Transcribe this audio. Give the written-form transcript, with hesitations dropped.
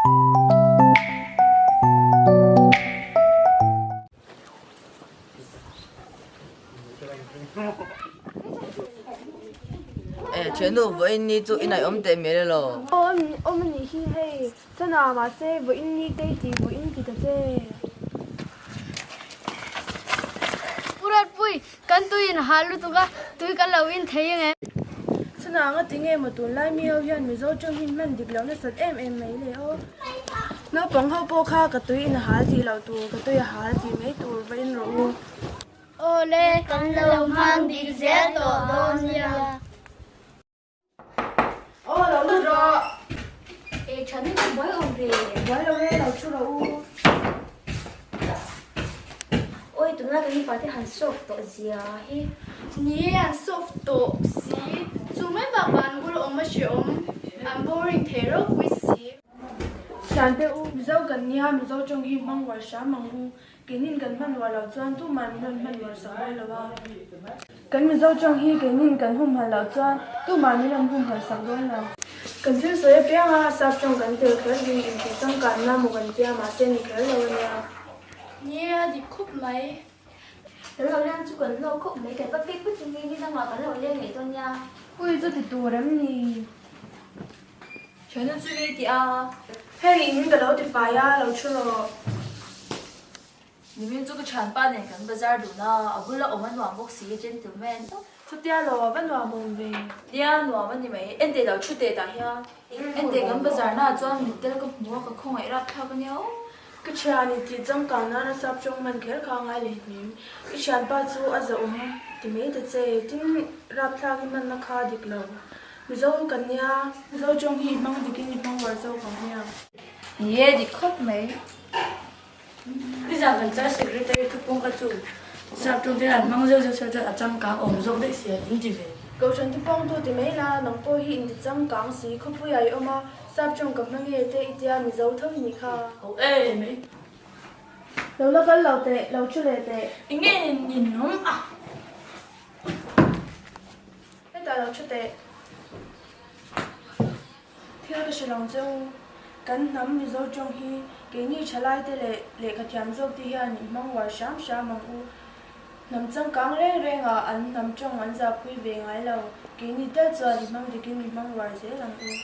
Eh, thiannu, vawiin ni chu i naih awm teh mial elaw? Awm awm a nih hi hei, sana mahse vawiin ni te i tih vawiin ti ta che. Pu Ratpui, kan tui in hal lutuk a, tui kan lo in thei ang em? Sana anga tinge maw tunlai mi ho hian Mizo tawng hi hman dik loh nasat em em mai le aw. Naupang ho pawh kha ka tui in a hal tih loh tur, ka tui a hal tih mai tur va in rawh u. Awle, kan lo hmang dik zel tawh dawn nia. Aw lo lut rawh. E tha ni chu buai awm ve. Buai lo e, lo thu rawh u. Awi tunlai kan mipa te han soft tawh zia hi. Ni e an soft tawh si, chu mai bakah an bul awm a hreawm, an boring thei ropui si. Thiante u, Mizo kan nia, Mizo tawng hi hmang uar hram ang u. Keinin kan hman uar loh chuan tumah min rawn hman uar sak dawn lo a. Kan Mizo tawng hi keinin kan humhalh loh chuan tumah min rawn humhalh sak dawn lo. Kan thil sawi apiang a, sap tawng kan tel kher hi intih changkanna maw kan tia mahse ni kher lo a nia. Nia, dik khawp mai. Kan lo leng chu kan hlawk khawp mai, kan va pek put chung hi ni dangah kan lo leng leh dawn nia. Ui chu ti tur em ni? Thiannu chu i ti a. Hei in ka lo ti fai a, lo thu rawh. Nimin chu ka thianpa nen kan bazar dun a, a bula awm a nuam bawk si, gentleman tak. Chutia lo a va nuam awm ve. Nia nuam a ni mai, ente lo thu teh tah hian. Ente kan bazar naah chuan mittel ka hmu a, ka khawngaih rapthlak a nia aw. Ka thian i tih changkang nana sap tawng man kher kha ngai leh hming. I thianpa chu a zahawm ti mai ta che, tin rapthlak i hmanna kha dik lo. Mizo kan nia, Mizo tawng hi i hmang dikin i hmang uar zawk ang hmiang. Ni e, dik khawp mai. Nizan kan chai secretary thupung kha chu sap tawng te an hmang zeuh zeuh sia chuan a changkang awm zawk daih sia in ti ve. Kohhran thupawngtu ti mai la, nang pawh hi inti changkang si, khawpuiah i awm a, Sap tawng ka hma nge te i tia Mizo tho i nih kha. Ho e mai. Lo la kal lo teh, lo thu leh teh. Enge in awm a? Hetah lo thu teh. Thil ka hre lo che u. Kan hnam Mizo tawng hi keini thalai te leh lehkha thiam zawk te hian i hmang uar hram hram ang u. Hnam changkang reng rengah an hnam tawng an zahpui ve ngai lo. Keini tel chuan i hmang dikin i hmang uar zel ang u.